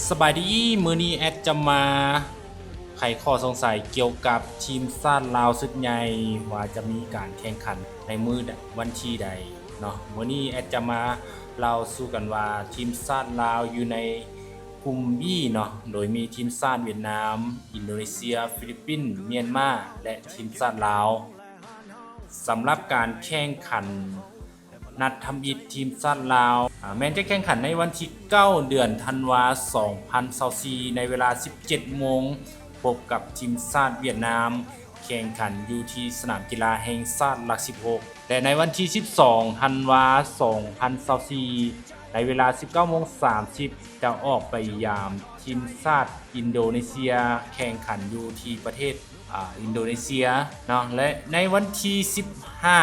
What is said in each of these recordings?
ສະບາຍດີ, ມື້ນີ້ແອັດຈະມາໄຂຂໍ້ສົງໄສກ່ຽວກັບທີມຊາດລາວຊຸດໃຫຍ່ ວ່າຈະມີການແຂ່ງຂັນໃນມື້ໃດ ວັນທີໃດເນາະ. ມື້ນີ້ແອັດຈະມາເລົ່າສູ່ກັນວ່າ ທີມຊາດລາວຢູ່ໃນກຸ່ມ B ເນາະ, ໂດຍມີທີມຊາດຫວຽດນາມ, ອິນໂດເນເຊຍ, ຟີລິບປິນ, ມຽນມາ ແລະ ທີມຊາດລາວ. ສຳລັບການແຂ່ງຂັນ ນັດທຳອິດທີມຊາດລາວ ອາ ແມ່ນຈະແຂ່ງຂັນໃນວັນທີເກົ້າ ເດືອນທັນວາ ສອງພັນຊາວສີ່ ໃນເວລາ ສິບເຈັດໂມງ ພົບກັບທີມຊາດຫວຽດນາມ ແຂ່ງຂັນຢູ່ທີ່ສະໜາມກິລາແຫ່ງຊາດຫຼັກ ສິບຫົກ ແລະ ໃນວັນທີ ສິບສອງ ທັນວາ ສອງພັນຊາວສີ່ ໃນເວລາ ສິບເກົ້າໂມງສາມສິບ ຈະອອກໄປຢາມທີມຊາດອິນໂດເນເຊຍ ແຂ່ງຂັນຢູ່ທີ່ປະເທດ ອາ ອິນໂດເນເຊຍເນາະ ແລະ ໃນວັນທີ ສິບຫ້າ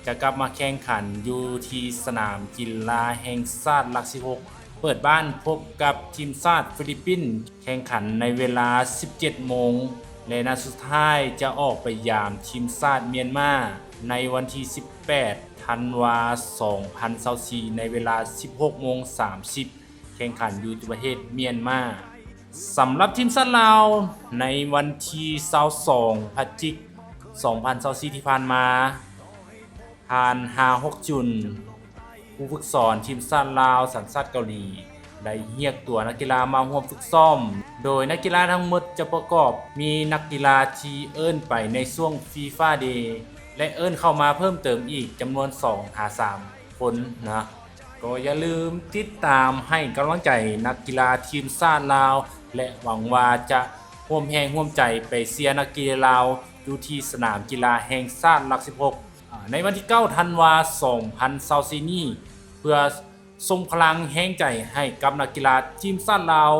ຈະກັບມາແຂ່ງຂັນຢູ່ທີ່ສະໜາມກິລາແຫ່ງຊາດຫຼັກ ສິບຫົກ ເປີດບ້ານພົບກັບທີມຊາດຟີລິບປິນ ແຂ່ງຂັນໃນເວລາ ສິບເຈັດໂມງ ແລະ ນັດສຸດທ້າຍຈະອອກໄປຢາມທີມຊາດມຽນມາ ໃນວັນທີ ສິບແປດ ທັນວາ ສອງພັນຊາວສີ່ ໃນເວລາ ສິບຫົກໂມງສາມສິບ ແຂ່ງຂັນຢູ່ປະເທດມຽນມາ. ສຳລັບທີມຊາດລາວ ໃນວັນທີ ຊາວສອງ ພະຈິກ ສອງພັນຊາວສີ່ ທີ່ຜ່ານມາ, ທ່ານ ຮາ ຮົກຈຸນ ຜູ້ຝຶກສອນທີມຊາດລາວສັນຊາດເກົາຫຼີ ໄດ້ຮຽກຕົວນັກກິລາມາຮ່ວມຝຶກຊ້ອມ, ໂດຍນັກກິລາທັງໝົດຈະປະກອບມີນັກກິລາທີ່ເອີ້ນໄປໃນຊ່ວງ FIFA Day ແລະ ເອີ້ນເຂົ້າມາເພີ່ມເຕີມອີກຈຳນວນ ສອງຫາສາມຄົນນະ. ກໍຢ່າລືມຕິດຕາມໃຫ້ກຳລັງໃຈນັກກິລາທີມຊາດລາວ ແລະ ຫວັງວ່າຈະຮ່ວມແຮງຮ່ວມໃຈໄປເຊຍນັກກິລາລາວຢູ່ທີ່ສະໜາມກິລາແຫ່ງຊາດຫຼັກ ສິບຫົກ ອາ ໃນວັນທີ ເກົ້າ ທັນວາ ສອງພັນຊາວສີ່ ນີ້ ເພື່ອສົ່ງພະລັງແຮງໃຈໃຫ້ກັບນັກກິລາທີມຊາດລາວ